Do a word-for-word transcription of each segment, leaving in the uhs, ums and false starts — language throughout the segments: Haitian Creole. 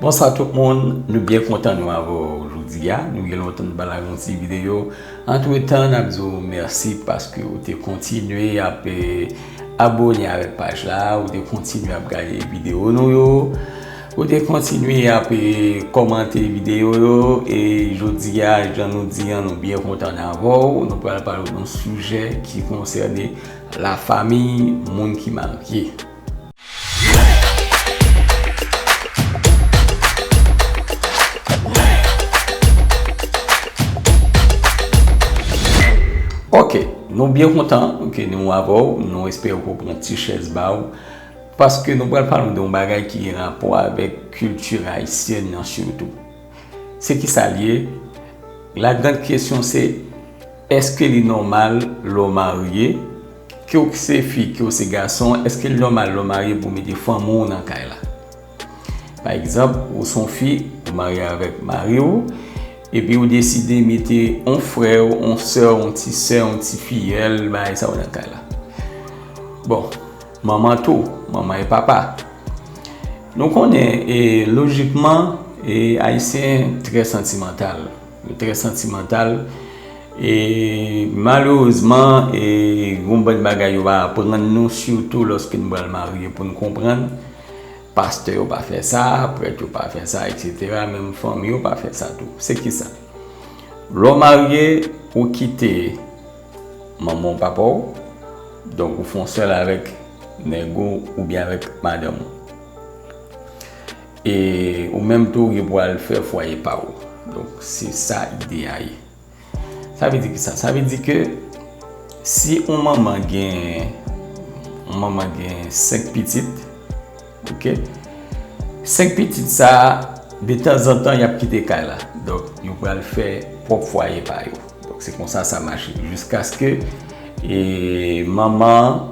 Bonswa tout moun, nou byen kontan nou avè w jodi a. Nou gen lontan nou pa lage yon ti videyo. Antretan, n ap di w mèsi paske w te kontinye ap, eh, abòne avèk paj la, w te kontinye ap gade videyo nou yo, w te kontinye ap, eh, kòmante videyo yo, e jodi a, jan nou di an, nou byen kontan avè w. Nou pral pale de yon sijè ki konsène lafanmi, moun ki marye. Ok, nou byen kontan ke nou avè w, nou espere ke w pran ti chèz ba w, paske nou pral pale de yon bagay ki gen rapò avèk kilti ayisyèn nan sitou. Se ki sa l ye? La grande question se, èske li nòmal lè w marye, ke w se fi, ke w se gason, èske li nòmal lè w marye pou w mete fanmi w nan kay la? Pa egzanp, ou se yon fi, ou marye avèk mari w, epi ou deside mete yon frè w, yon sè w, yon ti sè, yon ti fiyèl, bagay sa yo nan kay la. Bon, manman tou, manman e papa. Nou konnen, e, lojikman, e, Ayisyen trè santimantal. Yo trè santimantal. E malerezman, e, gon bann bagay yo pa aprann nou, sitou lòske nou pral marye pou n konprann. Pastè yo pa fè sa, prèt yo pa fè sa, etsetera. Menm fanmi yo pa fè sa tou. Se ki sa? Lè w marye, ou kite manman w, papa w, donk ou fè yon sèl avèk nèg ou oubyen avèk madanm ou. E ou menm tou, ou gen pou al fè fwaye pa w. Donk, se sa ide a ye. Sa vle di ki sa? Sa vle di ke si yon manman gen, yon manman gen senk pitit, ok? Senk pitit sa, detanzantan, y ap kite kay la. Donk, yo pral fè pwòp fwaye pa yo. Donk, se konsa sa mache. Jiskaske, e, manman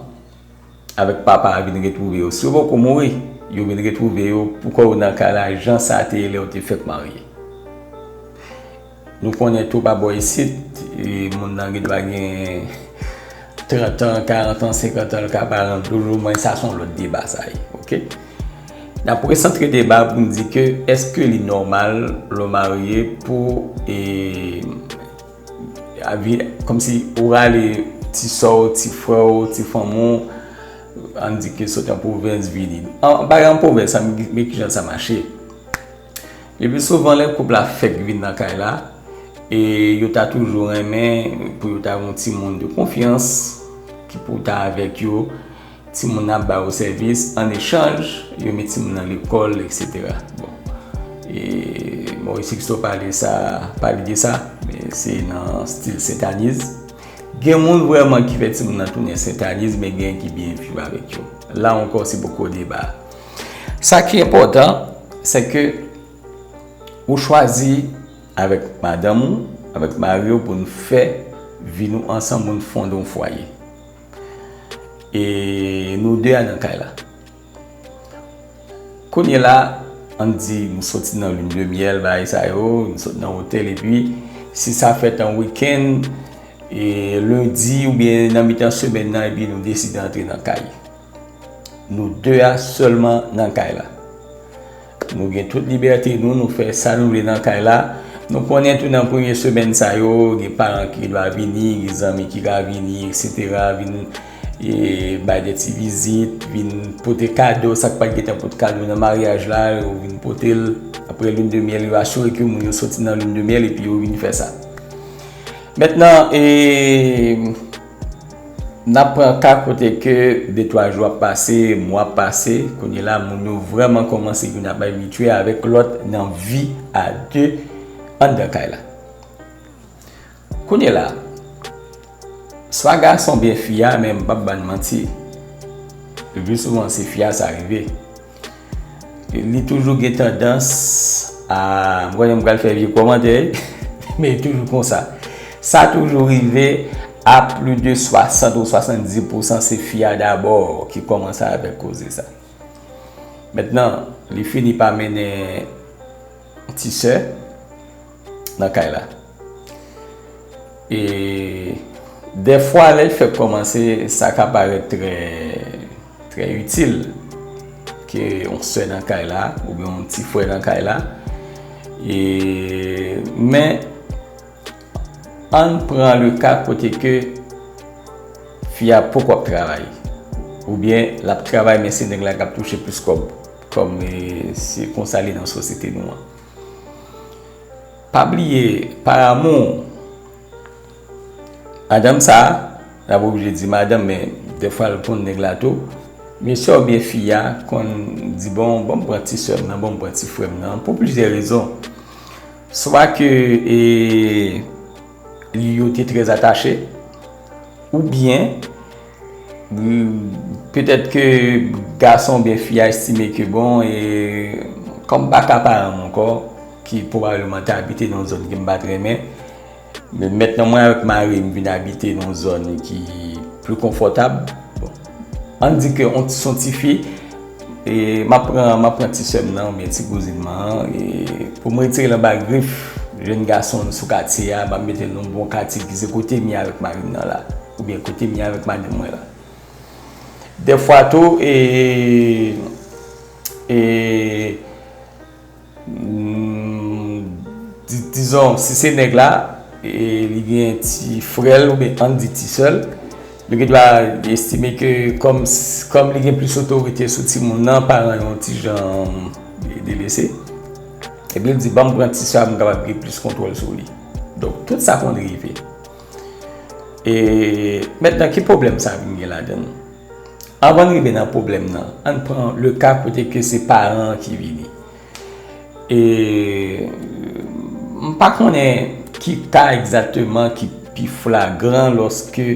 avèk papa a vin retwouve yo. Si yo poko mouri, yo vin retwouve yo poukò yo nan kay la, jan sa te ye lè yo te fèk marye. Nou konnen tou pa bò isit, e, moun nan gen dwa gen trant an, karant an, senkant an, l ka paran toujou, men sa se yon lòt deba sa ye, ok? N ap resantre deba pou n di ke èske li nòmal lè w marye pou, e, avi, kòmsi ou rale ti sè w, ti frè w, ti fanmi w, ann di ke sot an pwovens vini. An, pa gen pwovens, sa, men, men kijan sa mache. Le pli souvan, lè koup la fèk vin nan kay la, e yo ta toujou renmen pou yo ta gen yon timoun de konfyans ki pou ta avèk yo, timoun nan ap ba yo sèvis, an echanj, yo met timoun nan lekòl, etsetera. Bon, e Maurice Sixto pale sa, pale de sa, men se nan stil sentaniz. Gen moun vrèman ki fè timoun nan tounen sentaniz, men gen ki byen viv avèk yo. La ankò, se poko deba. Sa ki enpòtan, se ke ou chwazi avèk madanm ou, avèk mari w pou n fè vi nou ansanm, pou n fonde yon fwaye. E nou de a nan kay la. Kounye la, ann di nou soti nan lune de miel, bagay sa yo, nou sot nan otèl, epi si sa fèt an wikenn, e lendi oubyen nan mitan semèn nan, epi nou deside antre nan kay. Nou de a sèlman nan kay la. Nou gen tout libète nou, nou fè sa nou vle nan kay la. Nou konnen tou nan premye semèn sa yo, gen paran ki dwa vini, gen zanmi ki ka vini, etsetera, vin, e, bay de ti vizit, vin pote kado, sa k pa t gentan pote kado nan maryaj la, yo vin pote l. Apre lune de miel, yo asire ke moun yo soti nan lune de miel epi yo vin fè sa. Mentnan, e, n ap pran ka kote ke de twa jou ap pase, mwa ap pase, kounye la, moun yo vrèman kòmanse youn ap abitye avèk lòt nan vi a de anndan kay la. Kounye la, swa gason byen fi a, men m p ap ba n manti, le pli souvan se fi a sa rive. Li toujou gen tandans a, m konnen m pral fè vye kòmantè, men li toujou konsa. Sa toujou rive a plis de swasant ou swasanndis pousan, se fi a dabò ki kòmanse avèk koze sa. Mentnan, li fini pa mennen ti sè nan kay la. E dèfwa, lè l fèk kòmanse, sa ka parèt trè, trè itil. ke yon sè nan kay la, oubyen yon ti frè nan kay la. E, men, ann pran le ka kote ke fi a poko ap travay. Oubyen l ap travay, men se nèg la k ap touche plis kòb. Kòm, e, se konsa li nan sosyete nou an. Pa bliye, pa amou, madanm sa a, n ap oblije di madanm, men dèfwa l konn nèg la tou. Mesye oubyen fi a konn di, bon, bon, m pran ti sè m nan, bon, m pran ti frè m nan, pou plizyè rezon. Swa ke, e, yo te trè atache, oubyen, petèt ke gason oubyen fi a estime ke, bon, e, kòm m pa ka paran m ankò, ki pwobableman te abite nan yon zòn ke m pa t renmen, men mentnan mwen avèk mari m vin abite nan yon zòn ki pli konfòtab. Bon, ann di ke on, se yon ti fi, e, m ap pran, m ap pran ti sè m nan, oubyen ti kouzin mwen an, e, pou m retire l anba grif jèn gason sou katye a, m ap mete l nan yon bon katye ki se kote m ye avèk mari m nan la, oubyen kote m ye avèk madanm mwen la. Dèfwa tou, e, e, mm, di-, dizon, si se nèg la, e li gen ti frè l oubyen ann di ti sè l, nou gen dwa estime ke kòm, kòm li gen plis otorite sou timoun nan, paran yo yon ti jan delese. Epi l di, ban m pran ti sè a, m kapab gen plis kontwòl sou li. Donk, tout sa konn rive. E mentnan, ki pwoblèm sa vin gen ladan l? Anvan n rive nan pwoblèm nan, ann pran le ka kote ke se paran an ki vini. E m pa konnen ki ka egzakteman ki pi flagran lòske,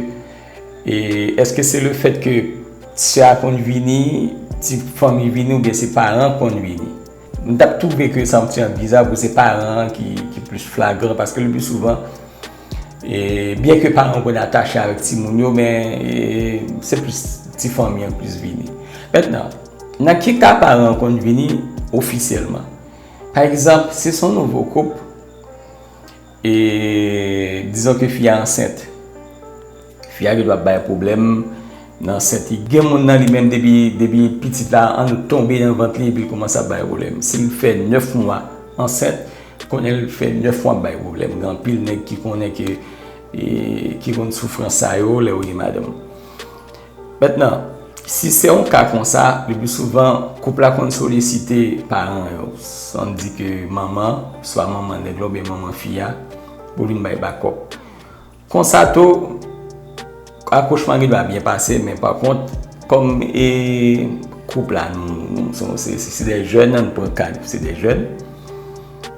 e, èske se le fèt ke sè a konn vini, ti fanmi vini, oubyen se paran konn vini? M t ap twouve ke sa yon ti jan biza pou se paran an ki, ki plis flagran, paske le pli souvan, e, byen ke paran yo konn atache avèk timoun yo, men, e, se plis ti fanmi an k plis vini. Mentnan, nan ki ka paran an konn vini ofisyèlman? Pa egzanp, si se yon nouvo koup, e, dizon ke fi a ansent. Fi a gen dwa ap bay pwoblèm nan ansent li. Gen moun nan li menm depi, depi pitit la annik tonbe nan vant li epi l kòmanse ap bay pwoblèm. Si l fè nèf mwa ansent, konnen l fè nèf mwa ap bay pwoblèm. Gen anpil nèg ki konnen ke, e, ki konn soufrans sa yo lè yo gen madanm. Mentnan, si se yon ka konsa, le pli souvan, koup la konn solisite paran yo. Ann di ke manman, swa manman nèg la oubyen manman fi a, pou vin bay bakòp. Konsa tou, akouchman gen dwa byen pase, men pa kont, kòm, e, koup la, nou, nou, se, se, se de jèn, ann pran ka, se de jèn.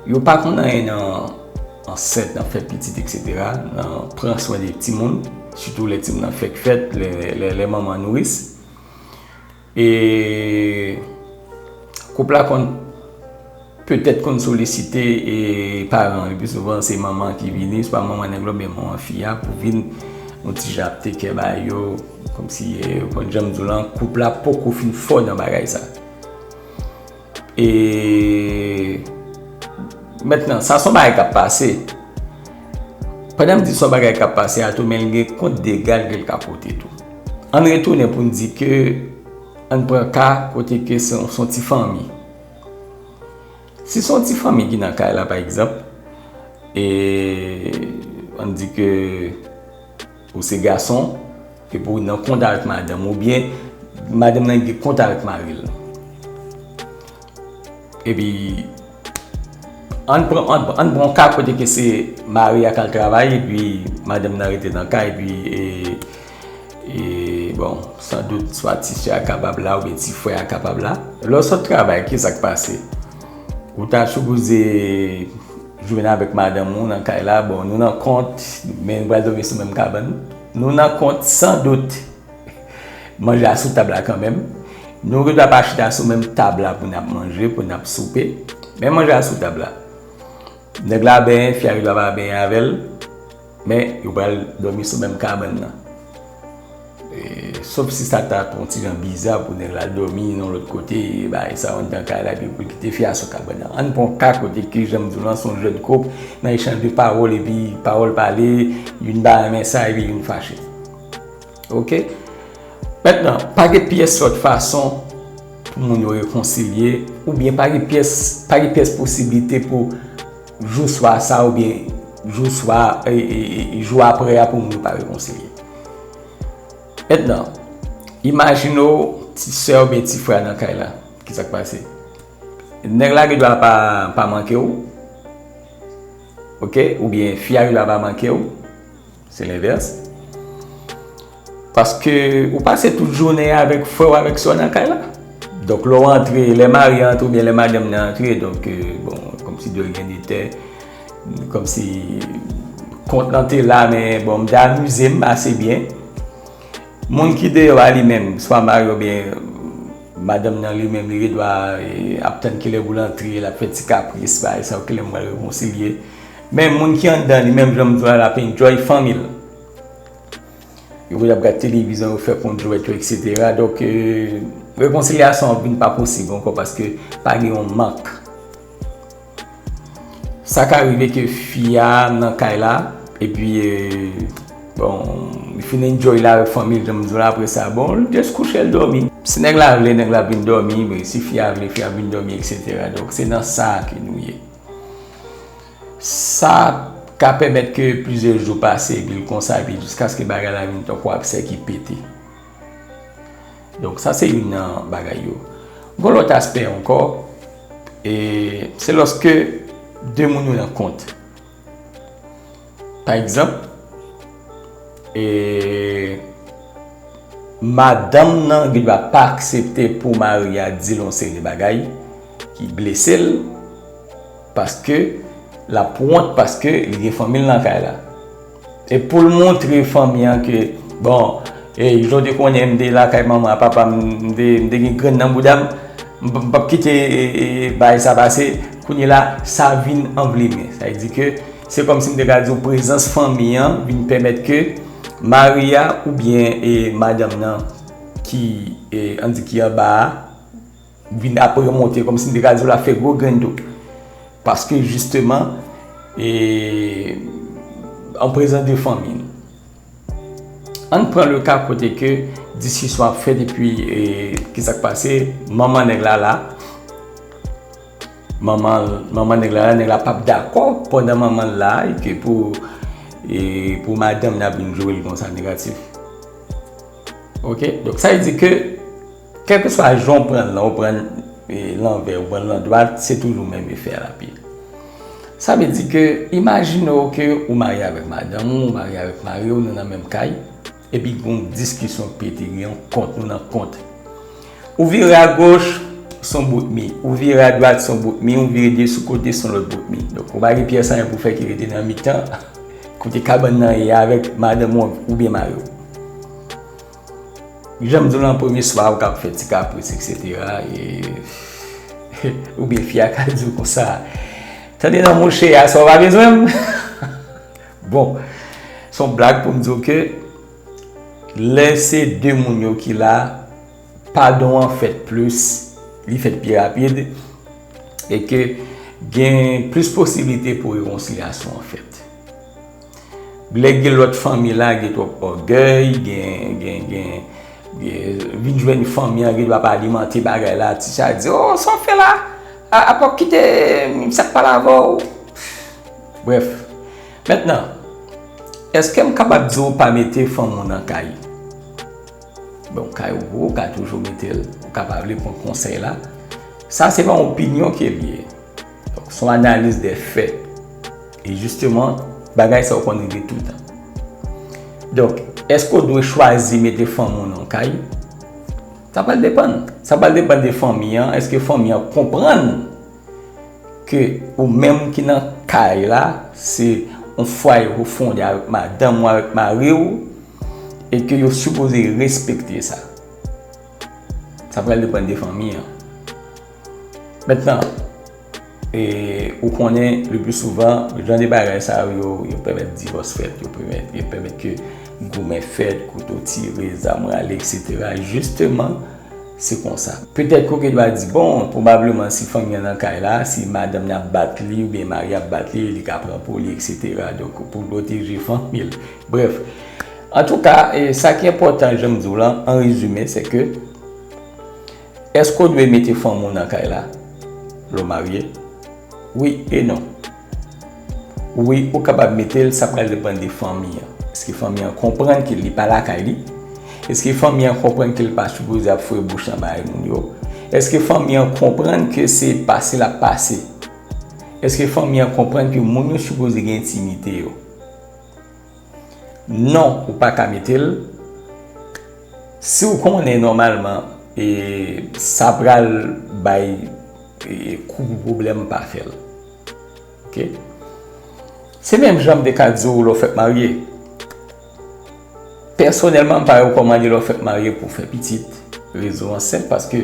Yo pa konn anyen nan ansent, nan fè pitit, etsetera, nan pran swen de timoun, sitou lè timoun nan fèk fèt, lè, lè, lè manman nouris. E koup la konn, petèt konn solisite, e, paran, le pli souvan se manman ki vini, swa manman nèg la oubyen manman fi a, pou vin yon ti jan ap take care ba yo, kòmsi, e, konn jan m di w lan, koup la poko fin fò nan bagay sa. E mentnan, sa se yon bagay k ap pase. Pandan m di se yon bagay k ap pase a tou, men l gen kont dega l ke l ka pote tou. Ann retounen pou n di ke, ann pran ka kote ke se yon, se yon ti fanmi. Si se yon ti fanmi ki nan kay la, pa egzanp, e ann di ke ou se gason, epi w nan kont avèk madanm, oubyen madanm nan gen kont avèk mari l. Epi, ann pran, ann, ann pran yon ka kote ke se mari a k al travay, epi madanm nan rete nan kay, epi, e, e, bon, san dout, swa ti sè a kapab la, oubyen ti frè a kapab la. Lè w sot travay, kisa k pase? Ou ta sipoze jwenn avèk madanm ou nan kay la, bon, nou nan kont, men nou pral dòmi sou menm kabann. Nou nan kont, san dout, manje a sou tab la kanmenm. Nou gen dwa pa chita sou menm tab la pou n ap manje, pou n ap soupe, men manje a sou tab la. Nèg la benyen, fi a gen dwa pa benyen avè l, men yo pral dòmi sou menm kabann nan. E, sof si sa ta yon ti jan biza pou nèg la dòmi nan lòt kote, e, bagay sa anndan kay la, epi pou l kite fi a sou kabann nan. Ann pran yon ka kote ke, jan m di w lan, se yon jèn koup, nan echanj de pawòl, epi pawòl pale, youn pa renmen sa, epi youn fache. Oke? Mentnan, pa gen pyès lòt fason pou moun yo rekonsilye, oubyen pa gen pyès, pa gen pyès posiblite pou jou swa sa oubyen jou swa, e, e, e, jou aprè a pou moun yo pa rekonsilye. Mentnan, imajine w ti sè oubyen ti frè nan kay la. Kisa k pase? Nèg la gen dwa pa, pa manke w, oke? Oubyen fi a gen dwa pa manke w. Se lenvès. Paske ou pase tout jounen avèk frè w, avèk sè w nan kay la. Donk, lè w antre, lè mari an antre oubyen lè madanm nan antre, donk, euh, bon, kòmsi de rien n'était, kòmsi kont lan te la, men bon, m te amize m ase byen. Moun ki deyò a li menm, swa mari oubyen madanm nan li menm, li gen dwa, e, ap tann kilè pou l antre, l ap fè ti kapris, bagay sa yo, kilè m pral rekonsilye. Men moun ki anndan li menm, jan m di w la, l ap enjoy fanmi l. Yo konn ap gad televizyon, yo fè kont jwèt yo, etsetera. Donk, e, rekonsilyasyon an vin pa posib ankò paske pa gen yon mank. Sa ka rive ke fi a nan kay la, epi, e, bon, li fin enjoy la avèk fanmi l, jan m di w la, apre sa, bon, li just kouche l dòmi. Si nèg la vle, nèg la vin dòmi, men si fi a vle, fi a vin dòmi, etsetera. Donk, se nan sa ke nou ye. Sa ka pèmèt ke plizyè jou pase, epi l konsa, epi jiskaske bagay la vin tankou absè ki pete. Donk, sa se youn nan bagay yo. Gon lòt aspè ankò, e se lòske de moun yo nan kont. Pa egzanp, e madanm nan gen dwa pa aksepte pou mari a di l yon seri de bagay ki blese l, paske l ap wont, paske li gen fanmi l nan kay la. E pou l montre fanmi an ke, bon, e, jan w te konnen m te lakay manman a papa m, m te, m te gen grenn nan bouda m, m p- m p ap kite, e, e, bagay sa pase. Kounye la, sa vin anvlimen. Sa vle di ke se kòmsi m te ka di w prezans fanmi an vin pèmèt ke mari a oubyen, e, madanm nan ki, e, ann di ki anba a, vin ap remonte, kòmsi m te ka di w l ap fè gwo grenn tou. Paske jisteman, e, an prezans de fanmi nou. Ann pran le ka kote ke diskisyon ap fèt epi, e, kisa k pase, manman nèg la la, manman, manman nèg la la, nèg la p ap dakò pandan manman l la, e ke pou, e, pou madanm nan ap vin joure l konsa negatif. Oke? Donk, sa vle di ke, kèlkeswa jan w pran l lan, ou pran l, e, lanvè, ou pran l landwat, se toujou menm efè a l ap ye. Sa vle di ke, imajine w ke ou marye avèk madanm ou, ou marye avèk mari w, nou nan menm kay, epi gon diskisyon k pete, gen yon kont, nou nan kont. Ou vire agoch, s on bout mi. Ou vire adwat, s on bout mi. Ou vire de sou kote, s on lòt bout mi. Donk, ou pa gen pyès anyen pou fè ki rete nan mitan, kote kabann nan ye avèk madanm ou oubyen mari w. Jan m di w lan, premye swa, ou ka ap fè ti kapris, etsetera. E, oubyen fi a ka di w konsa, tande non, monchè, aswè w pa bezwen m. Bon, s on blag pou m di w ke lè se de moun yo ki la, padon an fèt plis, li fèt pi rapid, e ke gen plis posiblite pou rekonsilyasyon an fèt. Lè gen lòt fanmi la, gen twòp ògèy, gen, gen, gen, gen, vin jwenn fanmi an, gen dwa pa alimante bagay la, ti sa di, "Oh, sa w fè la? A, apa w kite m, sa k pale avè w?" Brèf. Mentnan, èske m kapab di w pa mete fanmi w nan kay? Bon, kay ou, ou ka toujou mete l, ou ka pa vle pran konsèy la. Sa se pa yon opinyon ke l ye. Donk, se yon analiz de fè. E jisteman, bagay sa yo konn rive toutan. Donk, èske w dwe chwazi mete fanmi w nan yon kay? Sa pral depann. Sa pral depann de fanmi an. Èske fanmi an konprann ke ou menm ki nan kay la, se yon fwaye ou fonde avèk madanm ou, avèk mari w, e ke yo sipoze respekte sa? Sa pral depann de fanmi an. Mentnan, e, ou konnen, le pli souvan, jan de bagay sa yo, yo, yo pèmèt divòs fèt, yo pèmèt, yo pèmèt ke goumen fèt, kouto tire, zam rale, etsetera. Jisteman, se konsa. Petèt ke w gen dwa di, bon, pwobableman, si fanmi an nan kay la, si madanm li ap bat li, oubyen mari ap bat li, li ka pran pou li, etsetera. Donk, pou l pwoteje fanmi l. Brèf. Antouka, e, sa ki enpòtan, jan m di w lan, an rezime, se ke Èske w dwe mete fanmi w nan kay la lè w marye? Wi e non. Wi, ou kapab mete l, sa pral depann de fanmi an. Èske fanmi an konprann ke li pa lakay li? Èske fanmi an konprann ke l pa sipoze ap foure bouch nan bagay moun yo? Èske fanmi an konprann ke se pase l ap pase? Èske fanmi an konprann ke moun yo sipoze gen entimite yo? Non, ou pa ka mete l. Si w konnen nòmalman, e, sa pral bay, e, kou pou pwoblèm, pa fè l. Oke? Se menm jan m te ka di w lè w fèk marye. Pèsonèlman, m pa rekòmande lè w fèk marye pou w fè pitit. Rezon an senp, paske,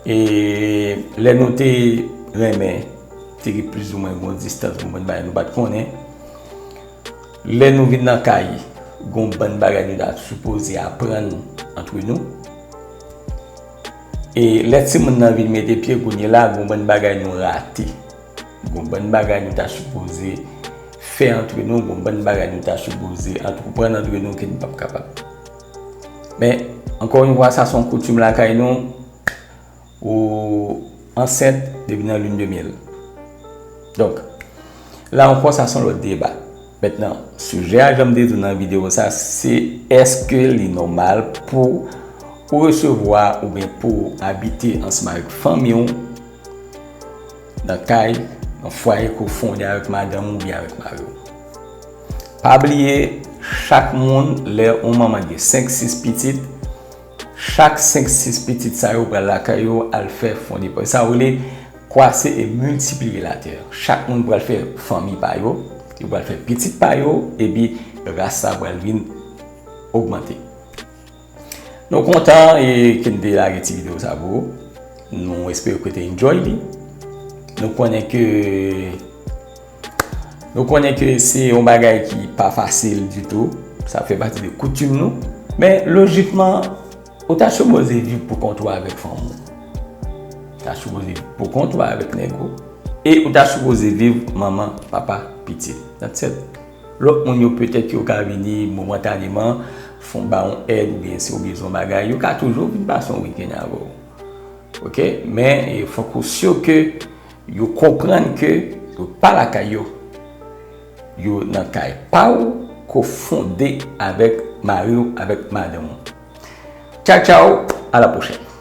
e, lè nou te renmen, te gen plizoumwen yon distans, yon bann bagay nou pa t konnen. Lè nou vin nan kay, gon bann bagay nou ta sipoze aprann antre nou. E lè timoun nan vin mete pye kounye la, gon bann bagay nou rate. Gon bann bagay nou ta sipoze fè antre nou, gon bann bagay nou ta sipoze antreprann antre nou ke nou p ap kapab. Men, ankò yon fwa, sa se yon koutim lakay nou, ou ansent depi nan lune de miel. Donk, la ankò, sa se yon lòt deba. Mentnan, sijè a, jan m te di w nan videyo sa, se èske li nòmal pou ou resevwa oubyen pou w abite ansanm avèk fanmi w nan kay, nan fwaye ke w fonde avèk madanm ou oubyen avèk mari w. Pa bliye, chak moun, lè yon manman gen senk, sis pitit, chak senk, sis pitit sa yo pral lakay yo al fè fonde pòch. Sa yo rele croissez et multipliez la terre. Chak moun pral fè fanmi pa yo, yo pral fè pitit pa yo, epi ras sa pral vin ogmante. Nou kontan e ke n te lage ti videyo sa pou ou. Nou espere ke w te enjoy li. Nou konnen ke, nou konnen ke se yon bagay ki pa fasil ditou. Sa fè pati de koutim nou. Men lojikman, ou ta sipoze viv pou kont ou avèk fanm ou. Ou ta sipoze viv pou kont ou avèk nèg ou. E ou ta sipoze viv manman, papa, pitit. That's it. Lòt moun yo, petèt yo ka vini momantaneman, fè w, ba w yon èd, oubyen si w bezwen yon bagay, yo ka toujou vin pase yon wikenn avè w. Oke? Men, e, fòk ou si ke yo konprann ke yo pa lakay yo. Yo nan kay pa w, ke w fonde avèk mari w, avèk madanm ou. Tchaw, tchaw, a la pwochèn.